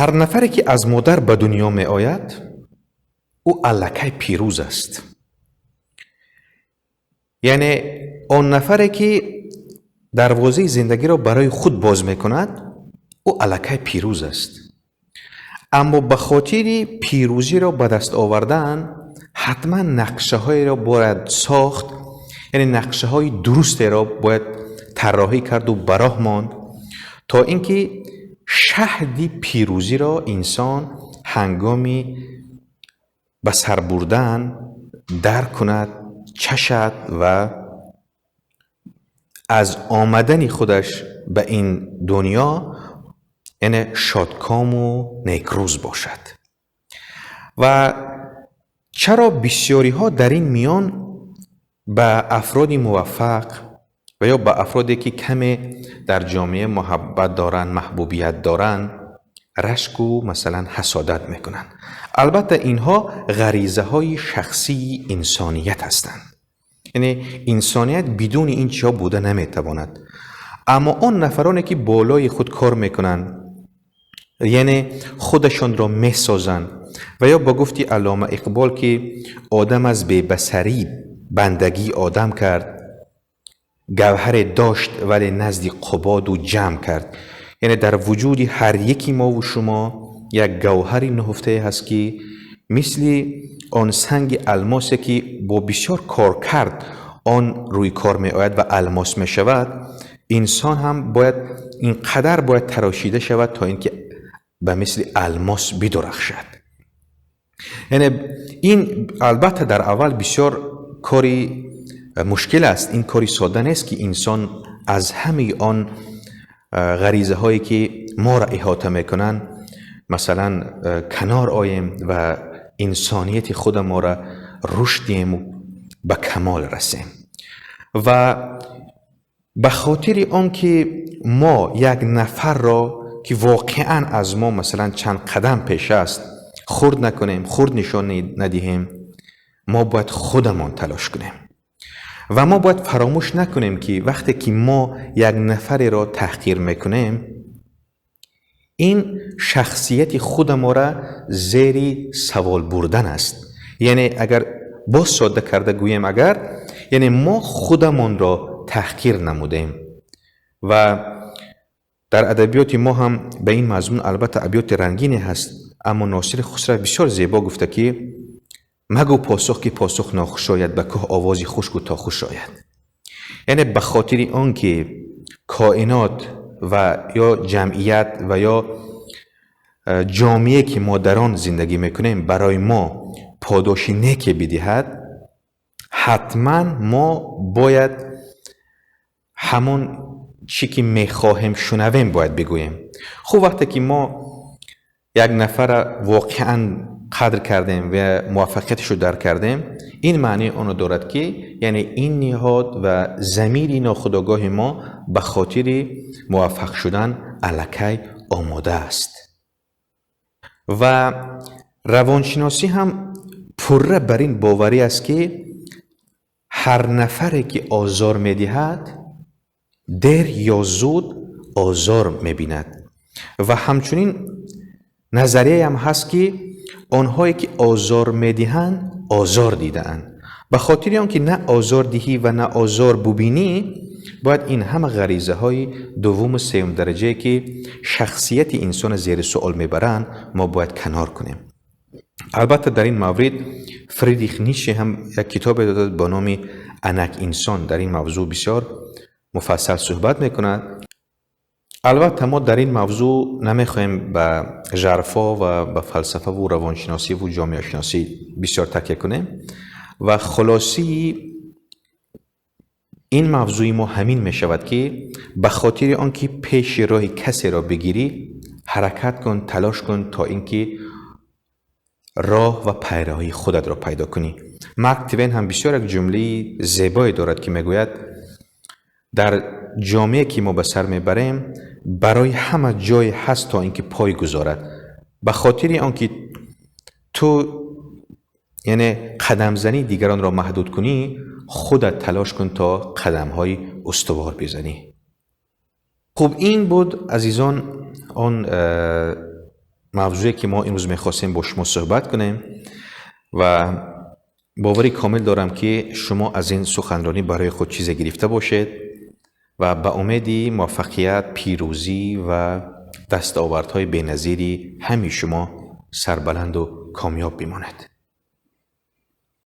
Ҳар нафаре ки аз модар ба дунё меояд, ӯ аллакай пирӯз аст. Яъне он нафаре ки дарвозаи зиндагиро барои худ боз мекунад, ӯ аллакай пирӯз аст. Аммо ба хотири пирӯзиро ба даст овардан ҳатман нақшаҳоеро бояд сохт, яъне нақшаҳои дурустеро бояд тарроҳӣ карду ба роҳ монд, то ин ки шаҳди пирӯзиро инсон ҳангоми ба сар бурдан дарк кунад, чашад ва аз омадани худаш ба ин дунё яъне шодкому некрӯз бошад. Ва чаро бисёриҳо дар ин миён ба афроди муваффақ ва ё ба афроде ки каме дар ҷомеа муҳаббат доранд, маҳбубият доранд, рашку масалан ҳасодат мекунанд? Албатта, инҳо ғаризаҳои шахсии инсоният ҳастанд, яъне инсоният бидуни ин чизҳо буда наметавонад. Аммо он нафароне ки болои худ кор мекунанд, яъне худашонро месозанд, ва ё ба гуфти Аллома Иқбол, ки одам аз бебасарӣ бандагӣ одам кард, гавҳаре дошт, вале назди Қубоду ҷамъ кард. Яъне дар вуҷуди ҳар яки мову шумо як гавҳари нуҳуфтае ҳаст, ки мисли он санги алмосе ки бо бисёр коркард он рӯи кор меояд ва алмос мешавад, инсон ҳам бояд ин қадар бояд тарошида шавад, то ин ки ба мисли алмос бидурахшад. Яъне ин албатта дар аввал бисёр кори мушкил аст, ин кори сода нест, ки инсон аз ҳамаи он ғаризаҳое ки моро иҳота мекунанд, масалан, канор оем ва инсонияти худа моро рушд диҳем, ба камол расем. Ва ба хотири он ки мо як нафарро, ки воқеан аз мо масалан чанд қадам пеш аст, хурд накунем, хурд нишон надиҳем, мо бояд худамон талош кунем. Ва мо бояд фаромӯш накунем, ки вақте ки мо як нафареро таҳқир мекунем, ин шахсияти худа моро зери савол бурдан аст. Яъне агар боз содда карда гӯем, агар яъне мо худамонро таҳқир намудем. Ва дар адабиёти мо ҳам ба ин мазмун албатта абёти рангине ҳаст, аммо Носири Хусрав бисёр зебо гуфта, ки магӯ посух, ки посух нохуш ояд, ба кӯҳ овози хуш гӯ, то хуш ояд. Яъне ба хотири он ки коинот ва ё ҷамъият ва ё ҷомеае ки мо дар он зиндагӣ мекунем барои мо подоши неке бидиҳад, ҳатман мо бояд ҳамон чӣ ки мехоҳем шунавем бояд бигӯем. Хуб, вақте ки мо як нафарра воқеан қадр кардем ва муваффақияташро дарк кардем, ин маънии онро дорад, ки яъне ин ниҳод ва замири нохудогоҳи мо ба хотири муваффақ шудан аллакай омода аст. Ва равоншиносӣ ҳам пурра бар ин боварӣ аст, ки ҳар нафаре ки озор медиҳад, дер ё зуд озор мебинад. Ва ҳамчунин назарияам ҳаст, ки онҳое ки озор медиҳанд, озор дидаанд. Ба хотири он ки на озор диҳӣ ва на озор бубинӣ, бояд ин ҳама ғаризаҳои дуввуму сеюм дараҷае, ки шахсияти инсонро зери суол мебаранд, мо бояд канор кунем. Албатта, дар ин маврид Фридрих Ницше ҳам як китобе додад ба номи «Анак инсон», дар ин мавзӯъ бисёр муфассал суҳбат мекунад. Албатта, мо дар ин мавзӯъ намехоҳем ба жарфо ва ба фалсафаву равоншиносиву ҷомеашиносӣ бисёр такя кунем. Ва хулосаи ин мавзӯи мо ҳамин мешавад, ки ба хотири он ки пеши роҳи касеро бигирӣ, ҳаракат кун, талош кун, то ин ки роҳ ва пайроҳии худатро пайдо кунӣ. Марк Твен ҳам бисёр як ҷумлаи зебое дорад, ки мегӯяд: дар ҷомеа, ки мо ба сар мебарем, барои ҳама ҷое ҳаст, то ин ки пой гузорад. Ба хотири он ки ту яъне қадамзании дигаронро маҳдуд кунӣ, худат талош кун, то қадамҳои устувор бизанӣ. Хуб, ин буд, азизон, он мавзӯе ки мо имрӯз мехостем бо шумо суҳбат кунем ва боварӣ комил дорам, ки шумо аз ин суханронӣ барои худ чизе гирифта бошед ва ба умеди муваффақият, пирӯзӣ ва дастовардҳои беназири ҳамаи шумо сарбаланду комёб бимонед.